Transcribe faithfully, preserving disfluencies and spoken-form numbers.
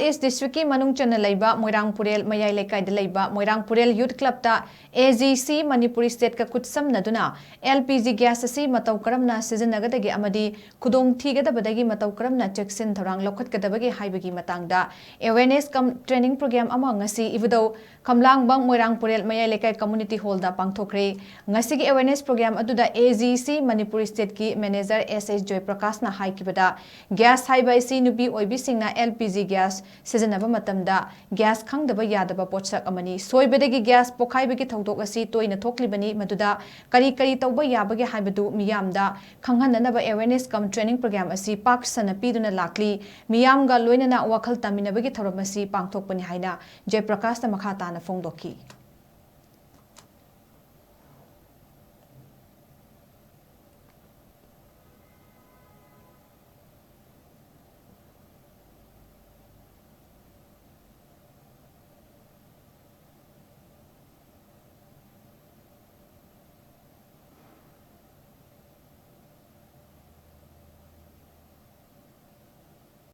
ꯏꯁ ꯗꯤꯁꯇ꯭ꯔꯤꯛꯀꯤ ꯃꯅꯨꯡ ꯆꯟꯅ ꯂꯩꯕ ꯃꯣꯏꯔꯥꯡ ꯄꯨꯔꯦꯜ ꯃꯌꯥꯏ ꯂꯩꯀꯥꯏꯗ ꯂꯩꯕ ꯃꯣꯏꯔꯥꯡ ꯄꯨꯔꯦꯜ ꯌꯨꯠ ꯀ꯭ꯂꯕꯇ ꯑꯦ ꯖꯤ ꯁꯤ ꯃꯅꯤꯄꯨꯔꯤ ꯁ꯭ꯇꯦꯠꯀ ꯈꯨꯠꯁꯝꯅꯗꯨꯅ ꯑꯦꯜ ꯄꯤ ꯖꯤ ꯒ꯭ꯌꯥꯁ ꯑꯁꯤ ꯃꯇꯧ ꯀꯔꯝꯅ ꯁꯤꯖꯤꯟꯅꯒꯗꯒꯦ ꯑꯃꯗꯤ ꯈꯨꯗꯣꯡ ꯊꯤꯒꯗꯕꯗꯒꯤ ꯃꯇꯧ ꯀꯔꯝꯅ ꯆꯦꯛꯁꯤꯟ ꯊꯧꯔꯥꯡ ꯂꯧꯈꯠꯀꯗꯕꯒꯦ ꯍꯥꯏꯕꯒꯤ ꯃꯇꯥꯡꯗ ꯑꯦꯋꯦꯔꯅꯦꯁ ꯀꯝ ꯇ꯭ꯔꯦꯅꯤꯡ ꯄ꯭ꯔꯣꯒ꯭ꯔꯥꯝ ꯑꯃ ꯉꯁꯤ ꯏꯕꯨꯙꯧ ꯈꯝꯂꯥꯡꯕꯝ ꯃꯣꯏꯔꯥꯡ ꯄꯨꯔꯦꯜ ꯃꯌꯥꯏ ꯂꯩꯀꯥꯏ ꯀꯝꯃ꯭ꯌꯨꯅꯤꯇꯤ ꯍꯣꯜꯗ ꯄꯥꯡꯊꯣꯛꯈ꯭ꯔꯦ꯫ ꯉꯁꯤꯒꯤ ꯑꯦꯋꯦꯔꯅꯦꯁ ꯄ꯭ꯔꯣꯒ꯭ꯔꯥꯝ ꯑꯗꯨꯗ ꯑꯦ ꯖꯤ ꯁꯤ ꯃꯅꯤꯄꯨꯔꯤ ꯁ꯭ꯇꯦꯠꯀꯤ ꯃꯦꯅꯦꯖꯔ ꯑꯦꯁ ꯑꯦꯁ ꯖꯣꯏꯄ꯭ꯔꯀꯥꯁꯅ ꯍꯥꯏꯈꯤꯕꯗ, ꯒ꯭ꯌꯥꯁ ꯍꯥꯏꯕ ꯑꯁꯤ ꯅꯨꯄꯤ ꯑꯣꯏꯕꯤꯁꯤꯡꯅ ꯑꯦꯜ ꯄꯤ ꯖꯤ ꯒ꯭ꯌꯥꯁ ꯁꯤꯖꯤꯟꯅꯕ ꯃꯇꯝꯗ ꯒ꯭ꯌꯥꯁ ꯈꯪꯗꯕ ꯌꯥꯗꯕ ꯄꯣꯠꯁꯛ ꯑꯃꯅꯤ꯫ ꯁꯣꯏꯕꯗꯒꯤ ꯒ꯭ꯌꯥꯁ ꯄꯣꯈꯥꯏꯕꯒꯤ ꯊꯧꯗꯣꯛ ꯑꯁꯤ ꯇꯣꯏꯅ ꯊꯣꯛꯂꯤꯕꯅꯤ꯫ ꯃꯗꯨꯗ ꯀꯔꯤ ꯀꯔꯤ ꯇꯧꯕ ꯌꯥꯕꯒꯦ ꯍꯥꯏꯕꯗꯨ ꯃꯤꯌꯥꯝꯗ ꯈꯪꯍꯟꯅꯅꯕ ꯑꯦꯋꯦꯔꯅꯦꯁ ꯀꯝ ꯇ꯭ꯔꯦꯅꯤꯡ ꯄ꯭ꯔꯣꯒ꯭ꯔꯥꯝ ꯑꯁꯤ ꯄꯥꯛ ꯁꯟꯅ ꯄꯤꯗꯨꯅ ꯂꯥꯛꯂꯤ꯫ ꯃꯤꯌꯥꯝꯒ ꯂꯣꯏꯅꯅ ꯋꯥꯈꯜ ꯇꯥꯃꯤꯟꯅꯕꯒꯤ ꯊꯧꯔꯝ ꯑꯁꯤ ꯄꯥꯡꯊꯣꯛꯄꯅꯤ ꯍꯥꯏꯅ ꯖꯌꯄ꯭ꯔꯀꯥꯁꯅ ꯃꯈꯥ ꯇꯥꯅ ꯐꯣꯡꯗꯣꯛꯈꯤ꯫